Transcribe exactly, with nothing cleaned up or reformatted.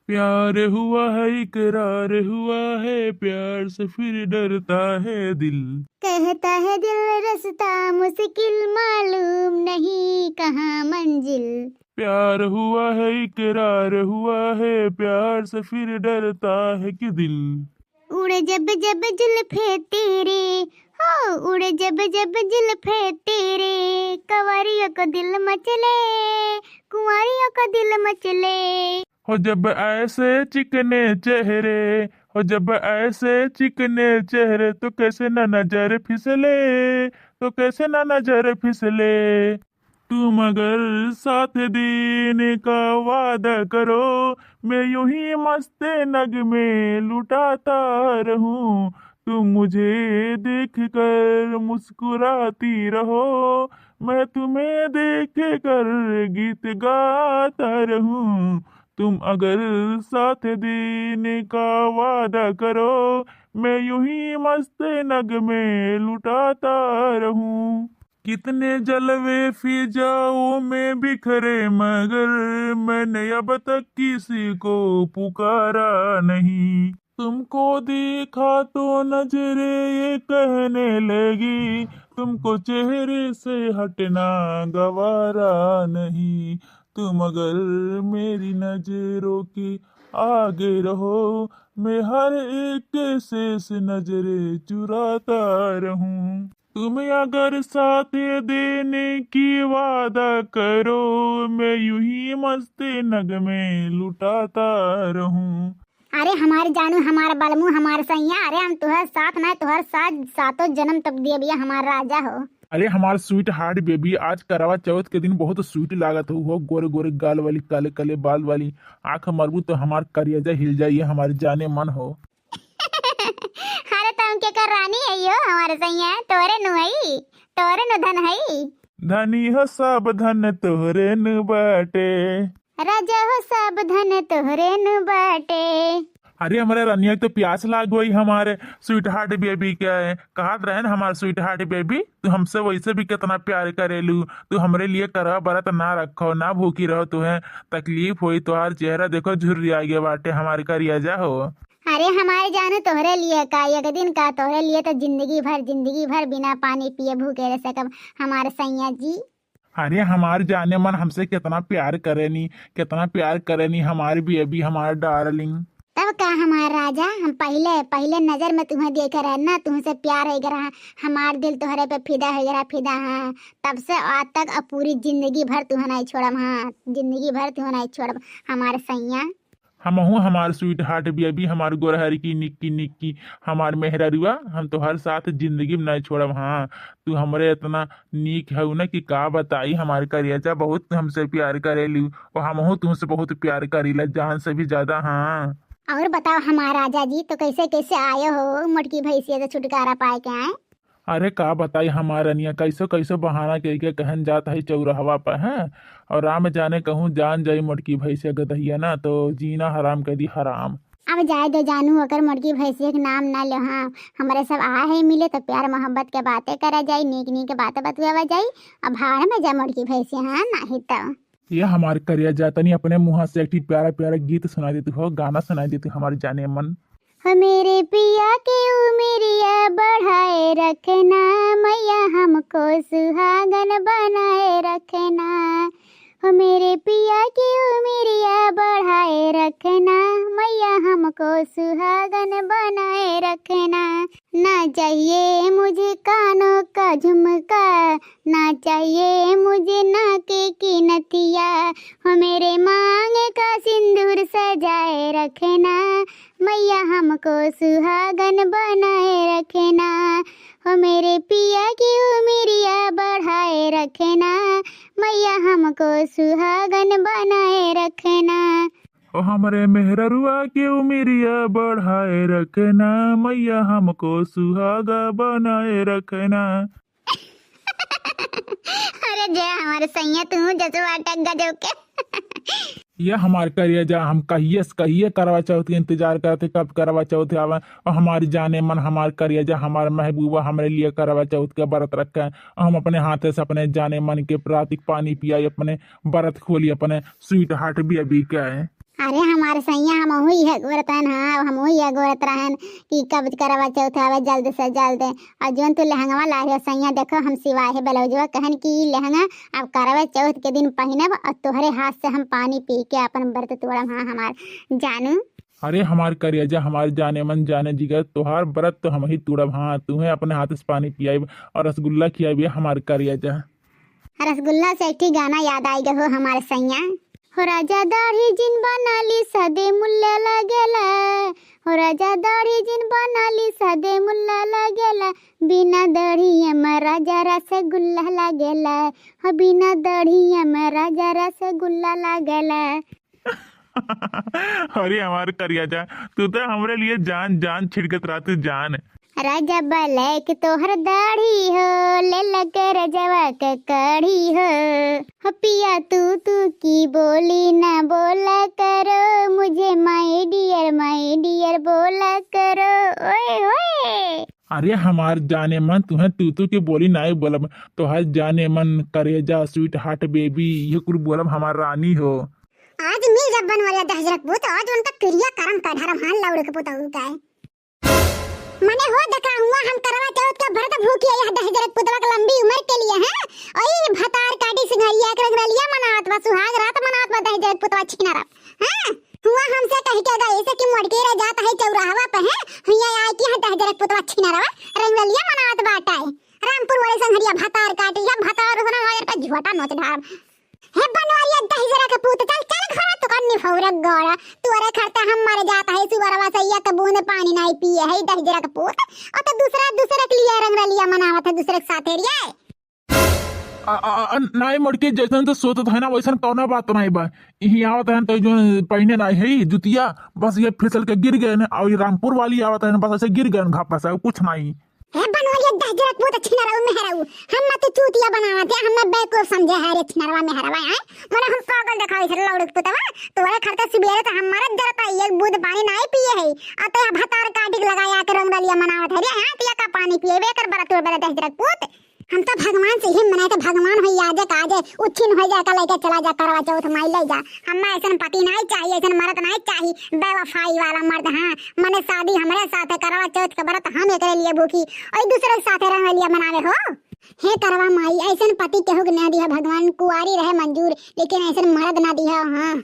प्यार हुआ है, इकरार हुआ है, प्यार से फिर डरता है दिल। कहता है दिल, रास्ता मुश्किल, मालूम नहीं कहाँ मंजिल। प्यार हुआ है, इकरार हुआ है, प्यार से फिर डरता है कि दिल। उड़े जब जब जुल्फे तेरे, हो, उड़े जब जब जुल्फे तेरे, कंवरियों को दिल मचले, कुंवारियों को दिल मचले। हो जब ऐसे चिकने चेहरे, हो जब ऐसे चिकने चेहरे, तो कैसे ना नजर फिसले, तो कैसे ना नजर फिसले। तुम अगर साथ देने का वादा करो, मैं यूं ही मस्त नगमे लुटाता रहूं। तुम मुझे देख कर मुस्कुराती रहो, मैं तुम्हें देख कर गीत गाता रहूं। तुम अगर साथ देने का वादा करो, मैं यूं ही मस्त नगमे लुटाता रहूं। कितने जलवे फिजाओं में बिखरे, मगर मैंने अब तक किसी को पुकारा नहीं। तुमको देखा तो नजरें ये कहने लगी, तुमको चेहरे से हटना गवारा नहीं। तुम अगर मेरी नजरों के आगे रहो, मैं हर एक से नजरें चुराता रहूं। तुम अगर साथ देने की वादा करो, मैं यूं ही मस्त नगमे लुटाता रहूं। अरे हमार जानू, हमार बलमू, हमार सैया, अरे हम तुहर साथ ना, तुहर साथ सातों जन्म तक दिए भैया हमार राजा हो। अरे हमार स्वीट हार्ट बेबी, आज करवा चौथ के दिन बहुत स्वीट लागत हो, हो गोरे गोरे गाल वाली, काले काले बाल वाली, आंख मरबू तो हमार करेजा हिल जाइए, हमार जाने मन हो। अरे तुम के कर रानी है यो हमारे सैया, तोरे नु है, तोरे नु धन है। धनी हो सब धन तोहरे नु बाटे। राजा हो सब धन तोहरे नु बाटे। अरे हमारे रनिया के तो प्यास लाग गई हमारे स्वीट हार्ट बेबी के। कहत रहे न हमार स्वीट हार्ट बेबी, तू हमसे वैसे भी कितना प्यार करेलू, तू हमरे लिए करवा बरत ना रखो, ना भूखी रहो, तुहे तकलीफ होई, तोहार चेहरा देखो झुर्रिया गया बाटे हमार करेजा हो। अरे हमारे जानू तोहरे लिए का, एक दिन का तोहरे लिए तो जिंदगी भर, जिंदगी भर बिना पानी पिए भूखे रह सकब हमारे सैया जी। अरे हमार जाने मन, हमसे कितना प्यार करेनी, कितना प्यार करेनी हमार बेबी, हमार डार्लिंग। तब का हमार राजा, हम पहिले, पहिले नजर में तुम्हें देखे रहे ना, तुमसे प्यार हो गया रहा, हमार दिल तोहरे पे फिदा हो गया रहा, फिदा, हाँ। तब से आज तक अब पूरी जिंदगी भर तुम्हें नहीं छोड़ब, हाँ, जिंदगी भर तुम्हें नहीं छोड़ब हमार सैया। हमहू हमार स्वीट हार्ट बेबी, हमार गोरहर की निक्की निक्की, हमार मेहररुआ, हम तोहर साथ जिंदगी में नहीं छोड़ब। हाँ, तू हमरे इतना नीक हऊ ना कि का बताई, हमार करेजा बहुत हमसे प्यार करेलू और हमहू तुमसे बहुत प्यार करीला, जान से भी ज्यादा। हाँ। और बताओ हमार राजा जी, तो कैसे कैसे आए हो मोटकी भैंसिया से छुटकारा पाए के आए? अरे का बताई हमार रनिया, कैसो कैसो बहाना कइके कहन जात है चौराहवा पर, हैं? और राम जाने कहूँ जान जाई मोटकी भैंसिया गदहिया ना, तो जीना हराम कर दी हराम। अब जाए दो जानू, ओकर मोटकी भैंसिया के नाम ना लो। हाँ, हमरे सब आ है मिले तो प्यार मोहब्बत के बातें करा जाई, नीक नीक बात बतुआवा जाई। अब भाड़ में जा मोटकी भैंसिया, हाँ, नाही तो। ये हमार करेजा, तनी अपने मुँह से एक ठी प्यारा प्यारा गीत सुनाई देती हो, गाना सुनाई देती हो हमार जाने मन। हो मेरे पिया के उमिरिया बढ़ाए रखना, मैया हमको सुहागन बनाए रखना। हो मेरे पिया की उमिरिया बढ़ाए रखना, मैया हमको सुहागन बनाए रखना। ना चाहिए मुझे कानों का झुमका, ना चाहिए मुझे नाक की नथिया, हो मेरे मांग का सिंदूर सजाए रखना, मैया हमको सुहागन बनाए रखना, हो मेरे पिया की उमिरिया बढ़ाए रखना, मैया हमको सुहागन बनाए रखना। ओ हमरे मेहररुआ के उमिरिया बढ़ाए रखना, मैया हमको सुहागा बनाए रखना। अरे जय हमारे सैया, तू जसवा अटक गजब के। ये हमार करेजा, हम कहिए से कहिए करवा चौथ के इंतजार करत है, कब करवा चौथ आवे। और हमारी जाने मन, हमार करेजा, हमार महबूबा हमरे लिए करवा चौथ के व्रत रखे। और हम अपने हाथे से अपने जाने मन के प्रातिक पानी पियाई, अपने व्रत खोली, अपने स्वीट हार्ट बेबी के। अरे हमार सैया, हमहू इहे गोरत रहन, हाँ, हमहू इहे गोरत रहन कि कब करवा चौथ आवे जल्द से जल्द। और जौन तू लहंगवा लाए हो सैया, देखो हम सिवाए है ब्लाउजवा, कहन कि ई लहंगा अब करवा चौथ के दिन पहिनब और तोहरे हाथ से हम पानी पी के अपन व्रत तोड़ब, हाँ हमार जानू। अरे हमार करेजा, हमार जाने मन जाने जिगर, तोहार व्रत तो हमही तोड़ब, हाँ, तुहे अपने हाथ से पानी पियाइब और रसगुल्ला खियाइब, ये हमार करेजा। रसगुल्ला से एक ठे गाना याद आइ गए हो हमार सैया। हो राजा दाढ़ी जिन बनाली सदे मुल्ला लागेला, हो राजा दाढ़ी जिन बनाली सदे मुल्ला लागेला, बिना दाढ़ी में राजा रसगुल्ला लागेला, हो बिना दाढ़ी में राजा रसगुल्ला लागेला। अरे हमार करेजा, तू तो हमरे लिए जान जान छिड़कत रहत जान। राजा ब्लैक तोहर दाढ़ी हो, ले लगे रजवा के काढ़ी हो। हो पिया तू तू की बोली ना बोला करो, मुझे my dear my dear बोला करो। ओए होए। अरे हमार जाने मन, तुहे तू तू की बोली नाई बोलब, तोहार जाने मन, करेजा, स्वीट हार्ट बेबी, ये कुल बोलब हमार रानी हो। आज मिल जब बनवरिया दहिजरा के पूत, आज उनका क्रिया करम का ढरम हान लौड़े के पुतहू का है। मने हो देखा हुआ हम करवा चौथ का व्रत भूखी है, यह दहिजरा के पुतवा के लंबी उम्र के लिए, हैं? ओई भतार काटी सिंहरिया के रंगरलिया मनावत बा, सुहाग रात मनावत बा दहिजरा के पुतवा छिनरा, हैं? हुआ हमसे कह के गए से कि मोटके रह जात है चौराहवा पे, हैं? हुआ आए कि यहाँ दहिजरा के पुतवा छिनरा रंगरलिया मनावत बाटा है। रामपुर वाले संघरिया भतार काटी, या भतार उसने नजर पे झोटा नोच ढारब। हे बनवरिया दहिजरा के पूत, चल, चल घर, तू कन्नी फौरक गौड़ा। तू अरे खरता हम मर जात है, सुअरवा से एक बूंद पानी नाई पिए है दहिजरा के पूत। और तो दूसरा, दूसरे के लिए रंगरलिया मनावत है, दूसरे के साथे रिया। आ, आ, आ, नाई मोटकी, जैसन तो सोचत है ना, वैसन कौनो बात नाई बा। इही आवत है तो जो पहिने नाई है जुतिया, बस ये फिसल के गिर गए न, और ये रामपुर वाली आवत है ना, बस ऐसे गिर गए न घापा से, कुछ नाई। हे बनवरिया दहिजरा के पूत छिनरऊ मेहरऊ, हम मत चूतिया बनावत है, हमें बेवकूफ समझे है रे छिनरवा मेहरवा, हैं? मने हम पागल देखाई से लौड़े के पुतवा, तोरे खरते सुबेरे से हम मरत जरत है, एक बूंद पानी नाई पिए है, आ तो भतार काटी के लगाया के रंगरलिया मनावत है रे, हाँ, तिया का पानी पिए, बेकर बरा तोर बरा दहिजरा के पूत। हम तो भगवान से ही मनाए तो भगवान हो, आ जा, आ जा, उच्छिन हो जा, का लेके चला जा, करवा चौथ माई ले जा। हमें ऐसन पति नाई चाहिए, ऐसन मर्द नाई चाहिए, बेवफाई वाला मर्द, हाँ, मने शादी हमरे साथे करवा चौथ के व्रत हम एकरे लिए भूखी, और दूसरे के साथे रंगरलिया मनावे हो। हे करवा माई, ऐसन पति केहू के ना दिहा भगवान, कुआरी रहे मंजूर, लेकिन ऐसन मर्द ना दिहा, हाँ।